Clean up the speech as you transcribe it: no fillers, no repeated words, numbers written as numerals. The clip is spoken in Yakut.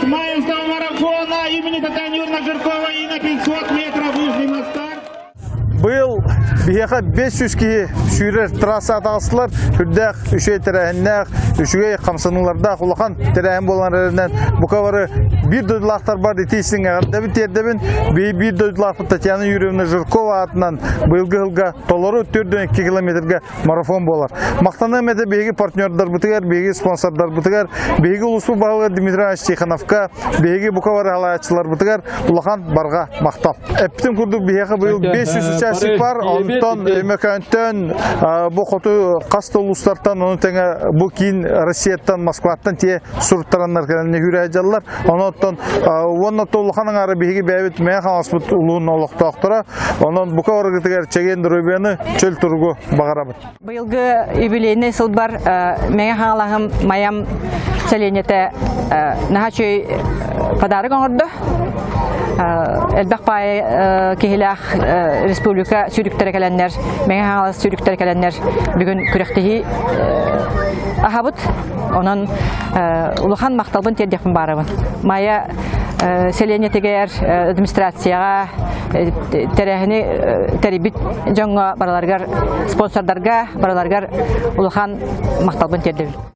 Маевского марафона имени Татьяны Юрьевны Жирковой и на 500 метров вышли на старт. Быйыл биһиэхэ 500 киһи сүүрэр трасса таҕыстылар. Үрдээх үчүгэй тэрээһиннээх, үчүгэй хамсаныылардаах улахан тэрээһин буолан эрэринэн бука бары биир дойдулаахтарбар итии-истиҥ эҕэрдэбин тиэрдэбин. Биир дойдулаахпыт Татьяна Юрьевна Жиркова аатынан быйылгы сылга толору 42 километрга марафон буолар. Махтаныам этэ биһиги партнердарбытыгар, биһиги спонсордарбытыгар, биһиги улууспут баһылыгар Дмитрий Иванович Тихоновка, биһиги бука бары халааччыларбытыгар улахан барҕа махтал. Эппитим курдук биһиэхэ быйыл 500 участник бар, онтон Өймөкөөнтөн бу хоту хас да улуустартан, ону тэҥэ бу киин Россияттан, Москваттан тиэ суруттараннар кэлэн үүрэ дьаллар. Онон уонна улахан аҥаара биһиги бэйэбит Мэҥэ Хаҥаласпыт улууһун олохтоохторо. Онон бука барыгытыгар чэгиэн доруобуйаны, чөл туругу баҕарабын. Быйылгы юбилейный сылбар Мэҥэ Хаҥалаһым Майам сэлиэнньэтэ наһаа үчүгэй подарок оҥордо. Элбэх баай киһилээх республика сүүрүктэрэ кэлэннэр, Мэҥэ Хаҥалас сүүрүктэрэ кэлэннэр бүгүн күрэхтэһии аһабыт. Онон улахан махталбын тиэрдиэхпин баарабын. Майа сэлиэнньэтигэр администрацияҕа тэрээһини тэрийбит дьоҥҥо барыларыгар спонсордарга барыларыгар улахан махталбын тиэрдэбин.